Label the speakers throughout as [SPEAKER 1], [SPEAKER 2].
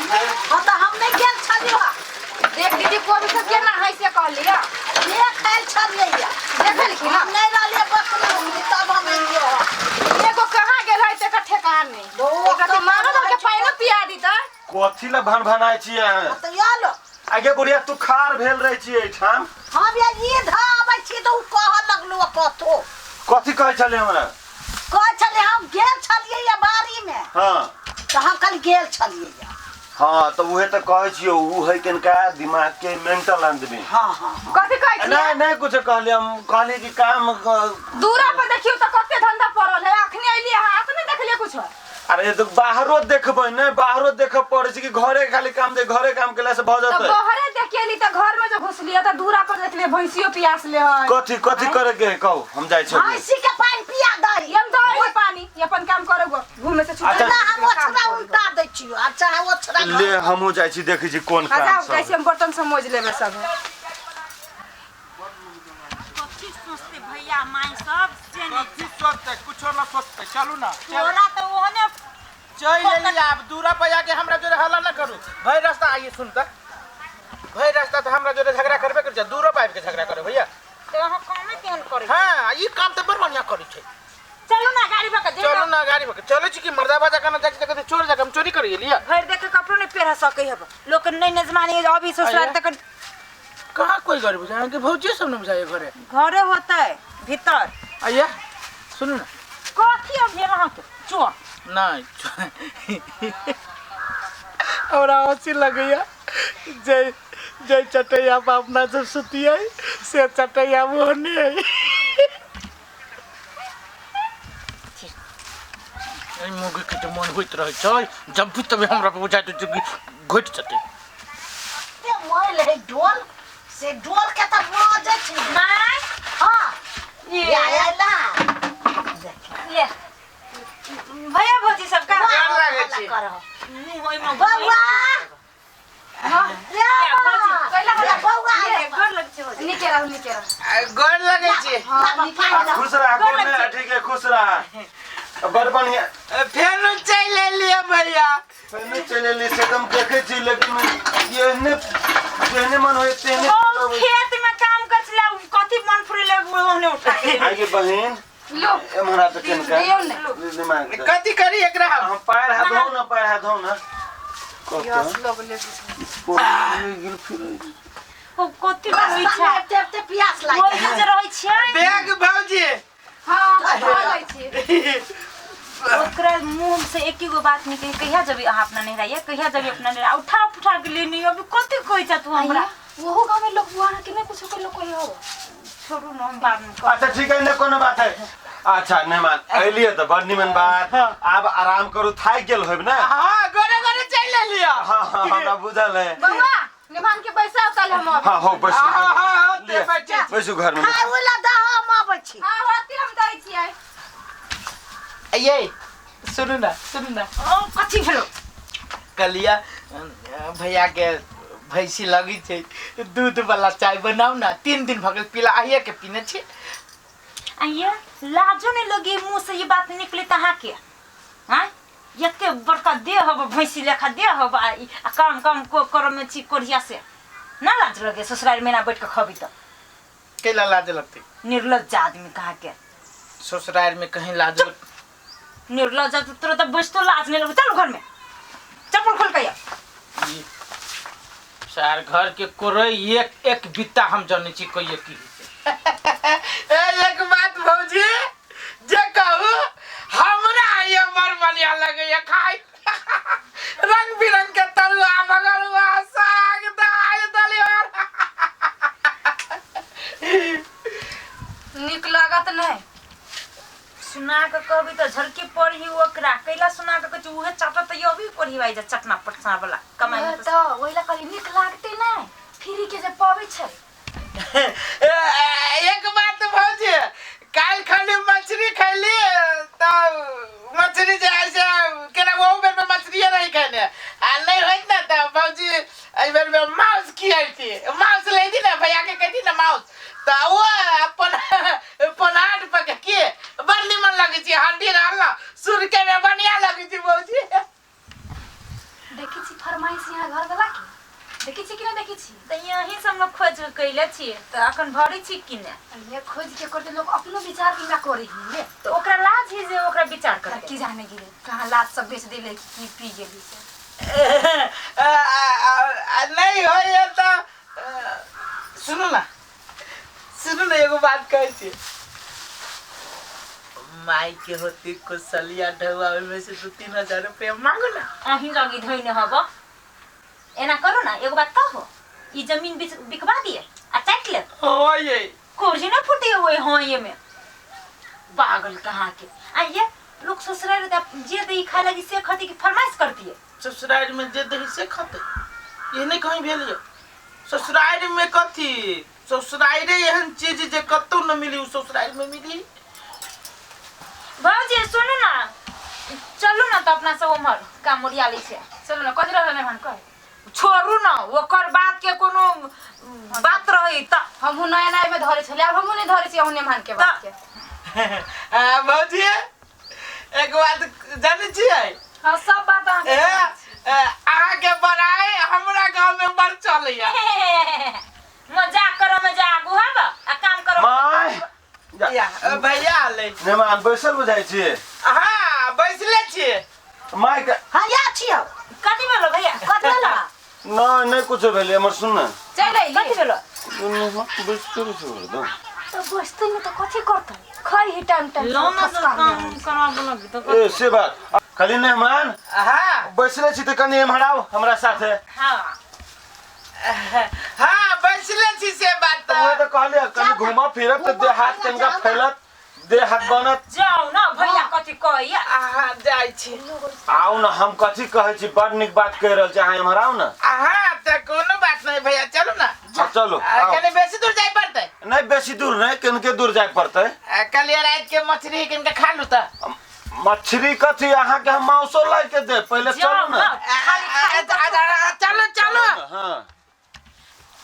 [SPEAKER 1] हाँ तऽ हम नहि गेल छलियो
[SPEAKER 2] देख दीदी कोबी सब केना है से कहलियै
[SPEAKER 1] देख आयल छलियै
[SPEAKER 2] देखलखिन
[SPEAKER 1] हम नहि रहलियै बस तब हम एलियो
[SPEAKER 2] एगो कहाँ गेल है तेकर ठेकान नहि ओकरा तऽ मारो दल के पानिओ पिया दी तऽ
[SPEAKER 3] कथी ला भन भनाइ छी अहाँ
[SPEAKER 1] तऽ आलो
[SPEAKER 3] आगे बुढ़िया तू खार भेल रहै छी एहिठाम
[SPEAKER 1] हम या ई धा आबै छी तऽ ओ कहऽ लगलू कथो
[SPEAKER 3] कथी कहै छलै हमरा
[SPEAKER 1] कहै छलै हम गेल छलियै या बाड़ीमे
[SPEAKER 3] हाँ
[SPEAKER 1] तऽ हम कल गेल छलियै या
[SPEAKER 3] हाँ तऽ उहे तऽ कहै छियौ उ है कनिका दिमाग के मेंटल आदमी
[SPEAKER 1] हाँ हाँ
[SPEAKER 2] कथी कहै छियै
[SPEAKER 3] नहीं नहीं कुछ कहलियै हम कहलियै कि काम
[SPEAKER 2] दूरा पर देखियौ तऽ कते धंधा पड़ल है अखनी अइलियै हाथ नहि देखलियै कुछो
[SPEAKER 3] अरे तो बाहरो देखबै ने बाहरो देखऽ पड़ै छै कि घरे खाली काम दे घरे काम केला से भऽ
[SPEAKER 2] तऽ
[SPEAKER 3] जेतै
[SPEAKER 2] बहरे देख के एली तऽ घर में जो घुसलियै तऽ दूरा पर देखलियै भैंसियो पियास ले है
[SPEAKER 3] कथी कथी करे के है कहू हम जाइ छी
[SPEAKER 1] भैंसी के पानि पिया दही
[SPEAKER 2] हम दही पानी ई अपन काम करू गो घूमे से छुट्टी
[SPEAKER 3] अच्छा।
[SPEAKER 1] ना हम ओछरा उल्टा दै छियो आ चाहे ओछरा
[SPEAKER 3] ले हमहूँ जाइ छी देखै छी कोन
[SPEAKER 2] अच्छा
[SPEAKER 3] काम
[SPEAKER 2] जाइ छी
[SPEAKER 3] सब
[SPEAKER 2] हम बर्तन सब मोज लेबै सब
[SPEAKER 4] कथी सोचते भैया माई सब से नहीं
[SPEAKER 5] कथी सोचते कुछो ना सोचते चलू ना
[SPEAKER 4] तोरा तो ओहने
[SPEAKER 5] चल एली आब दूरा पर जाके हमरा जोरे हल्ला ना करू भई रास्ता आइए सुन त भई रास्ता तो हमरा जोरे झगड़ा करबे कर दूरो पर आबि के झगड़ा करे भैया
[SPEAKER 4] तो अहाँ कामे केहन करै
[SPEAKER 5] हाँ ई काम तो बड़ बढ़िया करै छै
[SPEAKER 4] चलू ना गाड़ी भके दे
[SPEAKER 5] चलू ना गाड़ी भके चलै छी कि मर्दा बाजा करना जाइ छी तऽ कहतै चोर जाके हम चोरी करी एलियै
[SPEAKER 4] भरि देख के कपड़ो नहीं पहिरा सकै हब लोक नहीं नजमानी अभी ससुराल
[SPEAKER 5] आइए।
[SPEAKER 4] तक
[SPEAKER 5] कहाँ कोई घर बुझाए कि भौजी सब ने बुझाए घरे
[SPEAKER 4] घरे होतै भीतर
[SPEAKER 5] आइए सुनू ना
[SPEAKER 4] कथी अब भेल अहाँके चोर
[SPEAKER 5] नहीं हमरा हँसी लगैया जय जय चटैया पर अपना सब सुतियै से चटैया ओहने है एहि मौगीके तऽ मन होइत रहै छै जब भी तभी हमरा पर बुझाइत छै कि घटि जेतै
[SPEAKER 1] ते मोल है डोल से डोल के तऽ मजे छै
[SPEAKER 4] माय
[SPEAKER 1] हाँ
[SPEAKER 4] ये
[SPEAKER 1] या या ना
[SPEAKER 4] ले भैया भौजी सब का
[SPEAKER 5] गोर लागै छी।
[SPEAKER 1] करहो
[SPEAKER 4] मुँह ओहिमे
[SPEAKER 1] बौआ रे बौआ
[SPEAKER 2] कैला
[SPEAKER 1] रे बौआ
[SPEAKER 4] ले, गोर लग छै भौजी
[SPEAKER 2] नीके रहू नीके रहू
[SPEAKER 5] गोर लगै छी
[SPEAKER 3] खुश रह गोर में ठीक है खुश रह बड़ बढ़िया
[SPEAKER 5] फेर चलि एलियै भैया
[SPEAKER 3] पहिने चलि एली से एकदम देखै छी लेकिन एहने जेहने मन होय तेहने
[SPEAKER 4] ओ खेत में काम कर छला कथी मन फुरेले ओहने उठा के
[SPEAKER 3] आगे बहिन
[SPEAKER 2] लो
[SPEAKER 3] एम्हरा तऽ केनका
[SPEAKER 2] दियौ ने।
[SPEAKER 3] दिमाग दे।
[SPEAKER 5] कथी करी एकरा हम
[SPEAKER 3] हम पैर हाथ धो ना पैर हाथ धो ना
[SPEAKER 2] प्यास लगले
[SPEAKER 3] गेल फिर
[SPEAKER 4] ओ कथी होइ छै
[SPEAKER 1] एते एते प्यास लागि
[SPEAKER 4] ओहि जे रहै छै
[SPEAKER 5] बैग भौजी
[SPEAKER 2] हाँ धो लै छी
[SPEAKER 4] ओकरा मुंह से एक गो बात निकली कहिया जबी अहाँ अपना नहिरा कहिया जबी अपना नहिरा उठा उठा के लेनी अभी कथी कहै छ तू हमरा
[SPEAKER 2] ओहो गाँव में लोग बुआ के नहीं कुछो के लोग कही हो
[SPEAKER 4] छोड़ू न हम बाद में कहब।
[SPEAKER 3] अच्छा ठीक है न कोनो बात है अच्छा मेहमान अलिए तऽ बड़ निमन बात आब आराम करू थाकि गेल होब ने
[SPEAKER 5] हाँ गोरे गोरे चलि एलियै
[SPEAKER 3] हाँ हाँ हमरा बुझल है
[SPEAKER 2] बउआ निभान के पैसा उताल हम अभी।
[SPEAKER 3] हाँ हो बैसू
[SPEAKER 5] हाँ हाँ हाँ ते
[SPEAKER 3] लिअ,
[SPEAKER 5] बैठे
[SPEAKER 3] बैसू घर में
[SPEAKER 1] खाय उला दह हम आबै छी
[SPEAKER 2] हाँ होती हम दै छियै
[SPEAKER 5] ये सुनू ना सुनू ना
[SPEAKER 4] ओ कथी भेलो
[SPEAKER 5] कलिया भैया के भैंसी लगी छै दूध वाला चाय बनाउ ना 3 दिन भऽ गेल पीला आइए के पीने छी
[SPEAKER 4] आइए लाजो नहीं लगी मुंह से ये बात निकले त अहाँ के हाँ एते बड़का देह हब भैंसी लेखा देह हब आ ई- आ काम काम को कर में छी कोढ़िया से ना लाज लगे ससुराल में ना बैठ के खबी तो
[SPEAKER 5] कैला लाज लगतै
[SPEAKER 4] निर्लज्ज आदमी कहा के
[SPEAKER 5] ससुराल में कहीं लाज लग
[SPEAKER 4] निर्लज्ज तो तोरा तो बैठतो लाज नहीं लगे चल घर में चप्पल खोल के आ।
[SPEAKER 5] ई सार घर के कोरई एक एक बित्ता हम जानै छी कहिए की होइ छै। ए एक बात भौजी जे कहू हमरा ये बड़ बढ़िया लगैया खाइ रंग बिरंग के तरुआ मगरुआ साग दाल दलिया
[SPEAKER 2] नीक लागत नहीं
[SPEAKER 4] सुना के कहबी तऽ झरकी पड़ही ओकरा कैला सुना के कहै छै उहे चाटत तऽ अभी पड़ही भाई जा चटना पटना वाला कमाई में
[SPEAKER 2] तऽ ओहि ला कहली नीक लागते नहीं फ्री के जे पबै छै
[SPEAKER 5] ए, एक बात भौजी काल्हि खाली मछली खैली तऽ मछली जे है से केना ओहू बेर में मछलिए रही खैने आ नहीं होइत ने तऽ भौजी एहि बेर में माउस खियैती माउस लैती ने भैया के कहती ने माउस तऽ ओ अपन पनाट पर के की बड़ निमन लगै छै हड्डी रहल ने सुरके में बढ़िया लगै छै भौजी
[SPEAKER 2] देखै छी फरमाइश देखै छी कि नहि देखै छी?
[SPEAKER 4] तऽ यहीं से हम लोग खोज के कैले छियै तऽ अखन भरै छी कि नहि?
[SPEAKER 2] ये खोज के करते लोग अपनो विचार बिना करे ही ने।
[SPEAKER 4] तऽ ओकरा लाज है जे ओकरा विचार करते।
[SPEAKER 2] की जाने गेलै कहाँ लाज सब बेच देले कि पी गेली से।
[SPEAKER 5] नहि होइए तऽ सुनू ना, सुनू ने, एगो बात कहै छी। माई के होती कुशलिया ढौआ, ओहिमे से 2-3 हजार रुपया मांगू ना।
[SPEAKER 4] अहीं लगी धोइने हब। एना करू ना, एगो बात कहो, ई जमीन बिकवा दिए आ चाटि ले।
[SPEAKER 5] होइए।
[SPEAKER 4] कोर्जी ना फूटी हुए हाँ ये में पागल कहाँ के। आ ये लोग ससुराल जे दही खाए लगी से खती की फरमाइश करती है।
[SPEAKER 5] ससुराल में जे दही से खते, ये नहीं कहीं भेल ये ससुराल में कथी? ससुराले एहन चीज जे कतौ न मिली उ ससुराल में मिली।
[SPEAKER 4] भौजी सुनू ना, चलू ना तो अपना सब उम्हर काम ओरिया लै छै।
[SPEAKER 2] चलू ना, कथी रहल मेहमान कहे?
[SPEAKER 4] छोड़ू ना, ओकर बात के कोनो बात रही त
[SPEAKER 2] हमहूँ नया नया में धरे छलियै, आब हमहूँ नहि धरे छी अहूँ मेहमान के बात के।
[SPEAKER 5] भौजी, एक बात जानै छियै?
[SPEAKER 2] हाँ, सब बात अहाँके।
[SPEAKER 5] अहाँके बड़ाई हमरा गाँव में बड़ चलैया।
[SPEAKER 4] मजाक करो, मजाक हब आ काम करो।
[SPEAKER 3] माय
[SPEAKER 5] या भैया आलै।
[SPEAKER 3] मेहमान बैसल बुझाइ छियै।
[SPEAKER 5] हाँ, बैसले छियै।
[SPEAKER 3] माय के
[SPEAKER 1] हाँ, या छियौ।
[SPEAKER 4] कथी भेलो भैया?
[SPEAKER 1] कथी भेलो?
[SPEAKER 3] नहि नहि, कुछो भेलै। हमर सुन ने।
[SPEAKER 2] चलि अइली।
[SPEAKER 4] कथी भेलो?
[SPEAKER 3] बैसते छोड़ दो।
[SPEAKER 2] तऽ बसतै नहि तऽ कथी करतै? खाइ ही टाइम टाइम।
[SPEAKER 4] लो ना तो काम कराबऽ लगी तऽ।
[SPEAKER 3] ए से बात कहली मेहमान।
[SPEAKER 5] हाँ।
[SPEAKER 3] बैसले छी तऽ कनि एम्हर आउ हमरा साथे।
[SPEAKER 4] हाँ।
[SPEAKER 5] हाँ, बैसले छी से बात।
[SPEAKER 3] तऽ उहे तऽ कहलियै, कनि घूमब फिरब तऽ देह हाथ कनिका फैलत, देह हाथ बनत।
[SPEAKER 4] जाउ ना भैया, कथी कहैया?
[SPEAKER 5] अहाँ जाइ छी।
[SPEAKER 3] आउ ने, हम कथी कहै छी, बड़ नीक बात कहि रहल छी, अहाँ एम्हर आउ ने।
[SPEAKER 5] हाँ, तऽ कोनो बात नहीं भैया, चलू ना।
[SPEAKER 3] हाँ, चलू। आउ।
[SPEAKER 5] कनि बेसी दूर जाय पड़तै?
[SPEAKER 3] नहि, बेसी दूर नहि, कनिके दूर जाय पड़तै।
[SPEAKER 5] कल रात के मछली किनके खा लू तऽ।
[SPEAKER 3] मछली कथी, अहाँके हम मांसो लाय के देब, पहिले
[SPEAKER 4] जाउ
[SPEAKER 3] चलू
[SPEAKER 4] ना।
[SPEAKER 3] ने।
[SPEAKER 4] खाली खाही।
[SPEAKER 5] चलू चलू।
[SPEAKER 3] हाँ।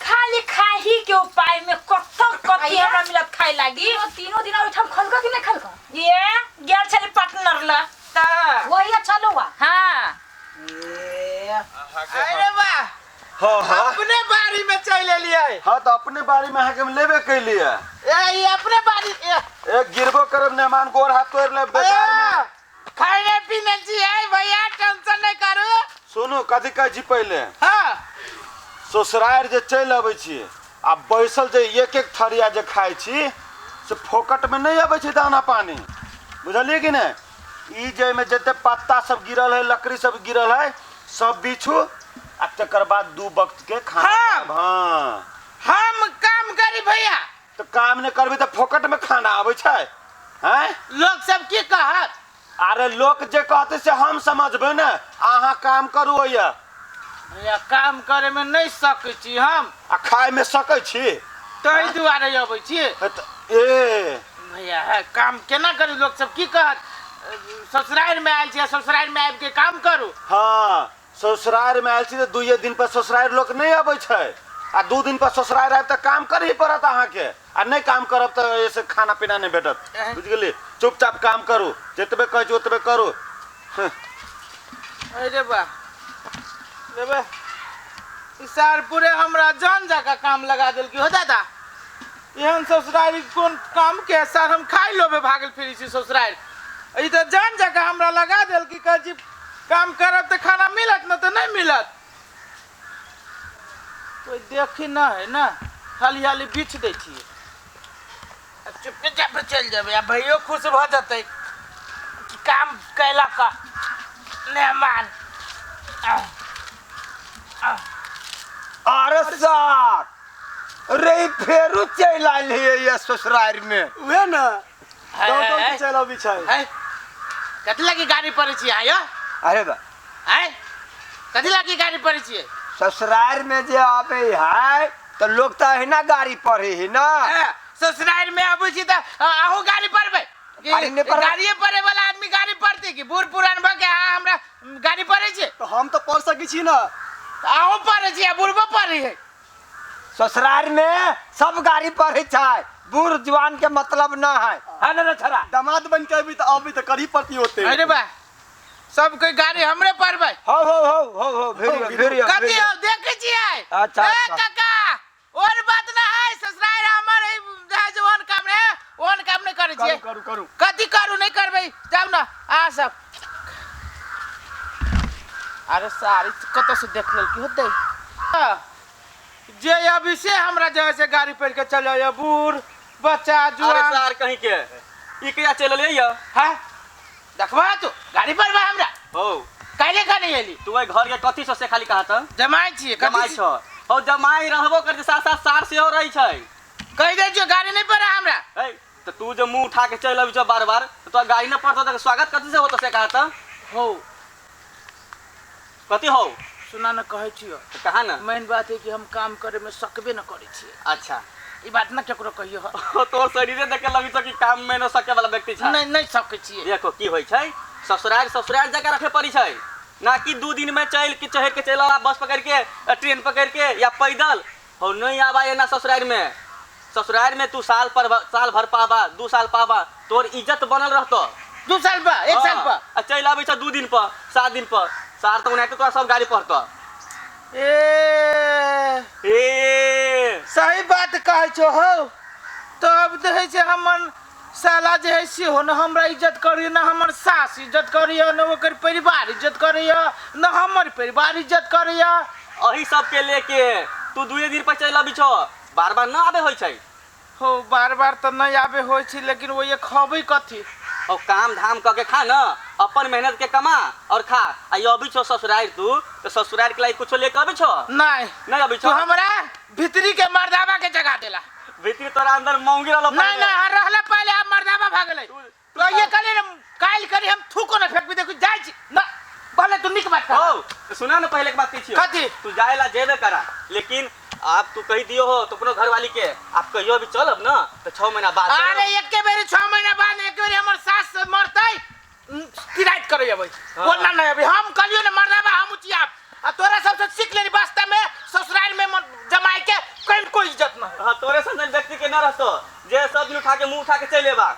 [SPEAKER 4] खाली खाही के उपाय में कत कथी हमरा मिलत खाए लागी।
[SPEAKER 2] तीनों तीनों दिन ओहिठाम खलका कि नहि खलका?
[SPEAKER 4] ये गेल छली पार्टनर ला
[SPEAKER 5] तऽ
[SPEAKER 1] वही अच्छा लोआ।
[SPEAKER 4] हाँ।
[SPEAKER 5] अरे वाह!
[SPEAKER 3] हाँ हाँ।
[SPEAKER 5] अपने बाड़ी में चलि एलियै।
[SPEAKER 3] हाँ, तऽ अपने बाड़ी में अहाँके हम लेबे कैलियै।
[SPEAKER 5] ए, ई अपने बाड़ी ए,
[SPEAKER 3] एक गिरबो करब मेहमान, गोर हाथ तोड़ि लेब बेकार में।
[SPEAKER 5] खाने पीने छियै भैया, टेंशन नहीं करू।
[SPEAKER 3] सुनू, कथी कहै छी पहिले।
[SPEAKER 5] हाँ।
[SPEAKER 3] ससुरारि जे चलि अबै छी आ बैसल जे एक एक थरिया जे खाइ छी से फोकटमे नहि अबै छै दाना पानी, बुझलियै कि नहि? ई जे एहिमे जते पत्ता सब गिरल है, लकड़ी सब गिरल है, सब बिछू आ तकर बाद दू वक्त के खाना
[SPEAKER 5] हाँ।
[SPEAKER 3] खायब। हाँ।
[SPEAKER 5] हम काम करी भैया?
[SPEAKER 3] तऽ काम नहि करबै तऽ फोकटमे खाना अबै छै, हैं?
[SPEAKER 5] लोग सब की कहत?
[SPEAKER 3] अरे लोक जे कहतै से हम समझबै ने, अहाँ काम करू होइया।
[SPEAKER 5] भैया, काम करे में नहीं सकै छी हम।
[SPEAKER 3] आ खायमे सकै छी?
[SPEAKER 5] ताहि दुआरे अबै छी।
[SPEAKER 3] तऽ ए
[SPEAKER 5] भैया है, काम केना करी? लोग सब की कहत? ससुराल में आयल छी, ससुराल में आबि के काम करू?
[SPEAKER 3] हाँ, ससुरारिमे आयल छी तऽ दुइये दिन पर ससुरारि लोक नहि अबै छै आ 2 दिन पर ससुरारि आयब तऽ काम करही पड़त अहाँके आ नहि काम करब तऽ एहिसँ खाना पीना नहि भेटत। बुझि गेलियै? चुपचाप काम करू, जतबे कहै छी ओतबे करू। हँ।
[SPEAKER 5] अरे वाह रे, ई सार पूरे हमरा जान जकाँ काम लगा देलकी हो दादा। एहन ससुरारी कोन काम के सार, हम खाइ लोबे भागल फिरै छी ससुरारि। ई तऽ जान जकाँ हमरा लगा देलकी। कहै छी काम करब तऽ खाना मिलत, न तऽ नहि मिलत। कोई देखी न है ना, हाली हाली बीछ दै छियै आ चुपे चापे चलि जेबै आ भैयो खुश भऽ जेतै कि काम कयलक मेहमान।
[SPEAKER 6] अरे सार रे, ई फेरू चलि आयल है ये ससुरारि में।
[SPEAKER 7] उहे ने, दौड़ दौड़ के चलि अबै छै।
[SPEAKER 5] है, कथी लागी गाड़ी पड़ै छियै अहाँ यौ?
[SPEAKER 6] अरे बा।
[SPEAKER 5] आँय, कथी लागी गाड़ी पड़ै छियै?
[SPEAKER 6] ससुरारि में जे आबै है तऽ लोग तऽ अहिना गाड़ी पढ़े है ना।
[SPEAKER 5] ससुरारि में अबै छी तऽ अहूँ गाड़ी पढ़बै?
[SPEAKER 6] गाड़ी नहि पढ़बै।
[SPEAKER 5] गाड़िए पढ़े वाला आदमी गाड़ी पढ़तै कि बूढ़ पुरान भऽ के अहाँ हमरा गाड़ी पढ़ै छियै?
[SPEAKER 7] तऽ हम तऽ पढ़ सकै छी ने।
[SPEAKER 5] अहूँ पढ़ै छी आ बुढ़बो पढ़ै है।
[SPEAKER 6] ससुरारि में सब गाड़ी पढ़े छै, बूढ़ जुआन के मतलब न है, है ना रे छोरा?
[SPEAKER 7] दामाद बन के अभी तऽ अभी तऽ करही पड़ती होते।
[SPEAKER 5] अरे बा, सब कोई गाड़ी हमरे पड़बै।
[SPEAKER 6] हो हो हो हो हो, भेड़िया भेड़िया।
[SPEAKER 5] कथी हो देखै छियै?
[SPEAKER 6] अच्छा,
[SPEAKER 5] ए
[SPEAKER 6] अच्छा।
[SPEAKER 5] काका, और बात ना है, ससुराल हमर है, जे ओहन काम रे, ओहन काम नहीं करै छियै।
[SPEAKER 7] करू करू।
[SPEAKER 5] कथी करू? नहीं करबै, जाउ ना अहाँ सब। अरे सारी कतौ से देख लेलकी होतै जे अभी से हमरा जगह से गाड़ी पढ़ के चल जाइए, बूढ़ बच्चा
[SPEAKER 8] अरे
[SPEAKER 5] जुआन।
[SPEAKER 8] सार कहीं के ई कहिया चलल ये?
[SPEAKER 5] हाँ देखबा तू गाड़ी पर हमरा
[SPEAKER 8] हो
[SPEAKER 5] काल्हि खा नहीं एली।
[SPEAKER 8] तू एहि घर के कथी से खाली कहा त
[SPEAKER 5] जमाइ छियै। कथी
[SPEAKER 8] जमाइ
[SPEAKER 5] छी?
[SPEAKER 8] छ हो, जमाइ रहबो करते साथ साथ सार सेहो रहै छै।
[SPEAKER 5] कहि दै छियौ गाड़ी नहीं पड़ा हमरा।
[SPEAKER 8] ए त तू जो मुंह उठा के चलि अबै छौ बार बार, त तोरा गाड़ी न पड़तौ त स्वागत कथी से होतौ से कहा त?
[SPEAKER 5] हो
[SPEAKER 8] कथी हो?
[SPEAKER 5] सुना न कहै छियौ।
[SPEAKER 8] त कहा न।
[SPEAKER 5] मेन बात है कि हम काम करे में सकबे न करै छियै।
[SPEAKER 8] अच्छा
[SPEAKER 5] ई बात न केकरो कहियो।
[SPEAKER 8] हो, तोर शरीरे देख के लगै छौ कि काम में न सके वाला व्यक्ति छै।
[SPEAKER 5] नहीं नहीं सकै छियै।
[SPEAKER 8] देखो की होइ छै, ससुराल ससुराल जगह रखे पड़ी छै ना कि 2 दिन में चल के चढ़ के चल आबा बस पकड़ के, ट्रेन पकड़ के या पैदल हो नहीं आबा ना ससुराल में। ससुराल में तू साल पर साल भर पाबा, 2 साल पाबा, तोर इज्जत बनल रहतो।
[SPEAKER 5] 2 साल पर, 1 साल पर
[SPEAKER 8] आ चलि आबै छ 2 दिन पर, 7 दिन पर, सार तऽ ओनाहिते तोरा सब गाड़ी पड़तो।
[SPEAKER 5] ए
[SPEAKER 8] ए
[SPEAKER 5] सही बात कहै छौ। हो तब देखै छै हमर साला जे है से हो न हमरा इज्जत करिय, न हमर सास इज्जत करिय, न ओकर परिवार इज्जत करिय, न हमर परिवार इज्जत करिय।
[SPEAKER 8] अही सबके लेके तू 2 दिन पर चलि अबै छौ, बार बार न आबे होइ छै।
[SPEAKER 5] हो बार बार तऽ नहीं आबे होइ छै, लेकिन वो ये खबै कथी?
[SPEAKER 8] और काम धाम कऽ के खा न, अपन मेहनत के कमा और खा। आ ये अबै छौ ससुराल तू तो ससुराल के लिए कुछो लेके अबै छौ?
[SPEAKER 5] नहीं
[SPEAKER 8] नहीं अबै
[SPEAKER 5] तू
[SPEAKER 8] छौ।
[SPEAKER 5] हमरा भीतरी के मर्दावा के जगा देला।
[SPEAKER 8] भीतरी तोरा अंदर मौंगी रहलो।
[SPEAKER 5] नहीं नहीं हर रहला पहले आप मर्दावा भागलै। तो ये कहले न काल्हि करी हम थूको न फेकबी, देखू जाइ छी न भले तू नीक बात कर।
[SPEAKER 8] हो सुना न पहले के बात कहै छियौ।
[SPEAKER 5] कथी?
[SPEAKER 8] तू जाए ला जेबे करा, लेकिन आप तू कही दियो हो तो अपनो घरवाली के आप कहियो भी चलब न तो 6 महीना बाद।
[SPEAKER 5] अरे एके बेरी 6 महीना बाद एक बेरी हमर सास मरतै तिराइत करै अबै।
[SPEAKER 8] हाँ।
[SPEAKER 5] बोलना नहीं अबै, हम कहलियो न मर्दावा हम उचियाब। आ तोरा सबसे सीख लेली वास्ता में ससुराल में जमाई के कोई कोई इज्जत न है।
[SPEAKER 8] हाँ तोरे सन व्यक्ति के न रहतो जे सब दिन उठा के मुंह उठा के चलि एबा।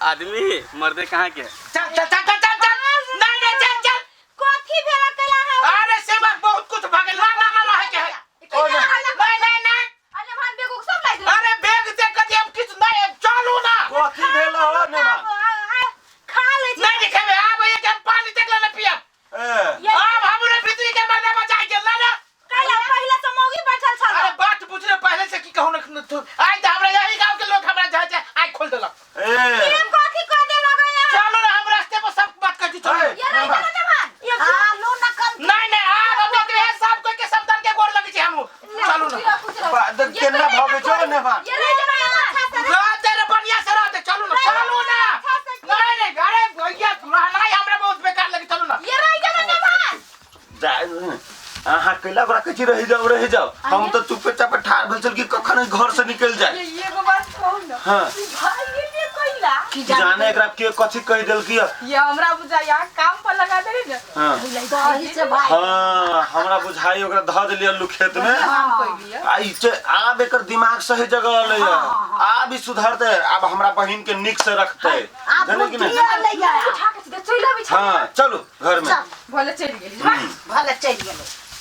[SPEAKER 8] आदमी मर्दे कहाँ के?
[SPEAKER 5] चल चल चल चल चल चल नहीं नहीं चल चल।
[SPEAKER 4] कथी भेला कैला है?
[SPEAKER 5] अरे सेवा बहुत कुछ भगल ना ना ना है के है। नहीं नहीं नहीं
[SPEAKER 2] अरे भान बेगो सब लाइ देलक।
[SPEAKER 5] अरे बैग दे कथी हम किछ नहीं, चलू ना।
[SPEAKER 3] कथी भेल हो नेमा?
[SPEAKER 4] खा ले छी।
[SPEAKER 5] नहीं खेबे आब एक हम पानी तक ना पियब।
[SPEAKER 3] ए
[SPEAKER 5] आब हमरे भीतरी के मर्दा बचाई के ना ना।
[SPEAKER 4] कैला पहले से मौगी बैठल छल।
[SPEAKER 5] अरे बात पूछले पहले से की कहू न तू। आज त हमरा यही गांव के लोग हमरा जाय जाय आज खोल देलक।
[SPEAKER 3] ए
[SPEAKER 4] प्रेम कथी कह देलक यहाँ?
[SPEAKER 5] चलू ना हम रास्ते पर सब बात कहै छी चलू।
[SPEAKER 4] ये रहि गेल ने भान। ये
[SPEAKER 1] आलू न कम।
[SPEAKER 5] नहीं नहीं आब हम देखबे सब कोई के समझन के गोर लगै छी हमहु। चलू ना।
[SPEAKER 3] देख केना भगै छौ नेमा?
[SPEAKER 4] ये रहि गेल अच्छा से
[SPEAKER 5] रहते रे बढ़िया से रहते, चलू ना चलू ना। नहीं नहीं अरे भैया रहना हमरा बहुत बेकार लगे, चलू ना।
[SPEAKER 4] ये रहि गेल ने भान।
[SPEAKER 3] जा अहाँ कैला ओकरा कहै छी रहि जाओ रहि जाओ, हम तऽ चुपे चापे ठाढ़ भेल छल कि कखन घर से निकलि जाए।
[SPEAKER 2] ये एगो बात कहू न।
[SPEAKER 3] हाँ।
[SPEAKER 2] भाई ये कैला
[SPEAKER 1] की
[SPEAKER 3] जाने एकरा के कथी कहि देलकी है।
[SPEAKER 2] ये हमरा बुझाया काम पर लगा देली न।
[SPEAKER 3] हाँ।
[SPEAKER 1] सही से भाई।
[SPEAKER 3] हाँ हमरा बुझाई ओकरा धऽ देलियै अल्लू खेत में।
[SPEAKER 2] काम कैलियै।
[SPEAKER 3] आ ई जे आब एकर दिमाग सही जगह अलै है, आब ई सुधरतै, आब हमरा बहिन के नीक से रखतै।
[SPEAKER 1] आब
[SPEAKER 3] जानै कि
[SPEAKER 1] बुद्धि
[SPEAKER 3] नहि?
[SPEAKER 1] अलै है।
[SPEAKER 2] उठा के सीधे चलि अबै छै।
[SPEAKER 3] हाँ चलू घर में।
[SPEAKER 2] भले चलि गेली।
[SPEAKER 1] भले चलि गेलै।